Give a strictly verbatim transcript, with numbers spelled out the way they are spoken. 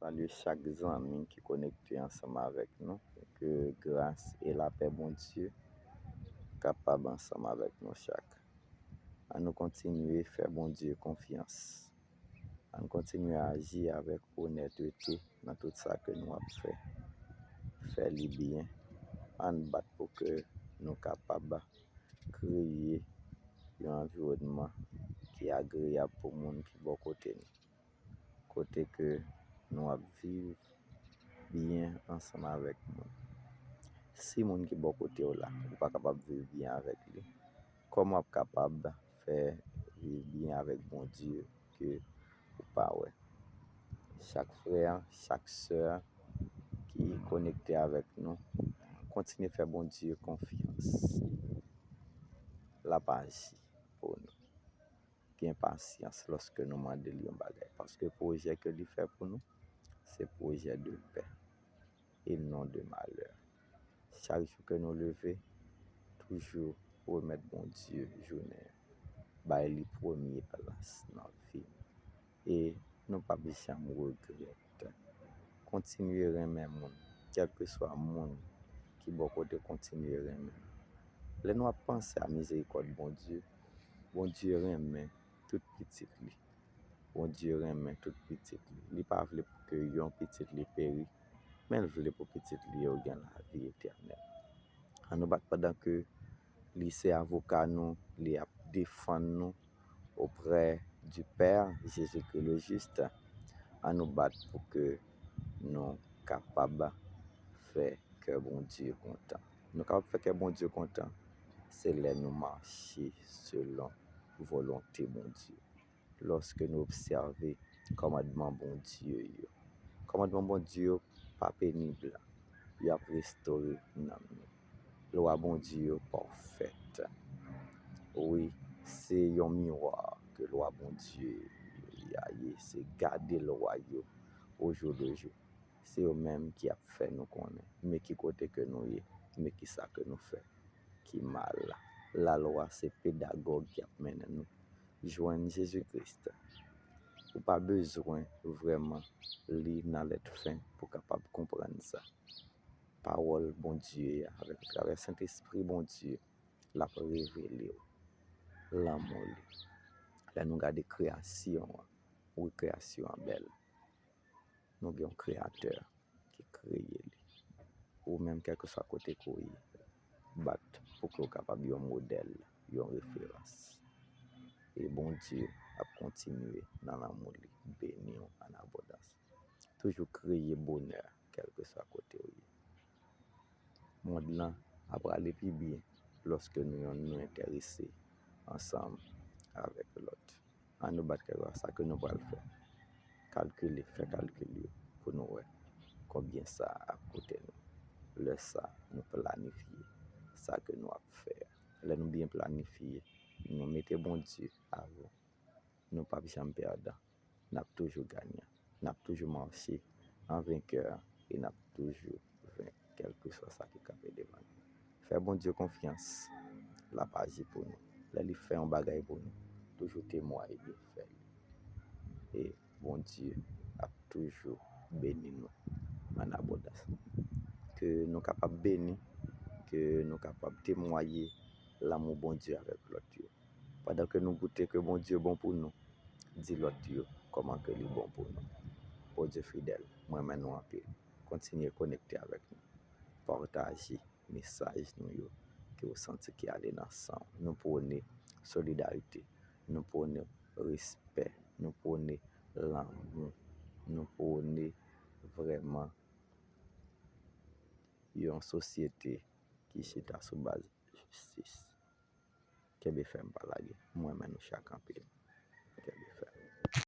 Salye chak zanmi ki konekte ansanm avèk nou. Ke gras e lapè Bondye kapab ansanm avèk nou chak. An nou kontinye fè Bondye konfyans. An kontinye aji avèk onètete nan tout sa ke nou ap fè. Fè li byen. An bat pou ke nou kapab kreye yon anviwònman ki agreyab pou moun ki bò kote nou. Kote ke nou ap viv byen ansanm avèk moun. Si moun ki bò kote w la, ou pa kapab viv byen avèk li, kòman w ap kapab fè viv byen avèk Bondye ke ou pa wè? Chak frè, chak sè ki konekte avèk nou, kontinye fè Bondye konfyans. L ap aji pou nou. Gen pasyans lòske nou mande l yon bagay, paske pwojè ke li fè pou nou, se pwojè de pè e non de malè. Chak jou ke nou leve, toujou remèt Bondye jounen an, bay li premye plas nan vi nou. E nou p ap janm regrèt. Kontinye renmen moun, kèlkeswa moun ki bò kote w, kontinye renmen. Lè nou ap panse a mizerikòd Bondye, Bondye renmen tout pitit li. Bondye renmen tout pitit li. Li pa vle pou ke yon pitit li peri, men l vle pou pitit li yo gen lavi etènèl. An nou bat pandan ke li se avoka nou, li ap defann nou auprès du Père Jésus-Christ le Juste. An nou bat pou ke nou kapab fè kè Bondye kontan. Nou kapab fè kè Bondye kontan, se lè nou mache selon volonte Bondye. Lòske nou obsève kòmandman Bondye yo. Kòmandman Bondye yo pa penib, y ap restore nanm nou. Lwa Bondye yo pafèt. Wi, se yon miwa ke lwa Bondye yo ye, se gade lwa yo au jour le jour. Se yo menm ki ap fè nou konnen men ki kote ke nou ye, men ki sa ke nou fè ki mal. Lalwa se pedagòg ki ap mennen nou jwenn Jezi Kris. Ou pa bezwen vrèman li nan lèt fen pou kapab konprann sa. Pawòl Bondye a, avèk atravè Sentespri Bondye, l ap revele w lanmou li. Lè nou gade kreyasyon an, wi, kreyasyon an bèl. Nou gen yon kreyatè ki kreye li. Ou menm, kèlkeswa kote ke w ye, bat pou ke w kapab yon modèl, yon referans. E Bondye ap kontinye nan lanmou li beni w an abondans. Toujou kreye bonè, kèlkeswa kote w ye. Mond lan ap prale pi byen lòske nou yonn nou enterese ansanm avèk lòt. An nou bat kèlkeswa sa ke nou pral fè. Kalkile, fè kalkil yo pou nou wè konbyen sa ap koute nou. Lè sa, nou planifye sa ke nou ap fè a. Lè nou byen planifye, nou mete Bondye avan, nou p ap janm pèdan. N ap toujou ganyan. N ap toujou mache an venkè e n ap toujou venk, kèlkeswa sa ki kanpe devan nou. Fè Bondye konfyans, l ap aji pou nou. Lè li fè yon bagay pou nou, toujou temwaye de fè li. E Bondye ap toujou beni nou an abondans. Ke nou kapab beni, ke nou kapab temwaye lanmou Bondye avèk lòt yo. Pandan ke nou goute ke Bondye bon pou nou, di lòt yo kòman ke li bon pou nou. Bondye fidèl, m renmen nou anpil. Kontinye konekte avèk nou. Pataje mesaj nou yo ke w santi ki ale nan san w. Nou pwone solidarite, nou pwone respè, nou pwone lanmou, nou pwone vrèman yon sosyete ki chita sou baz jistis. Kenbe fèm, pa lage. M renmen nou chak anpil.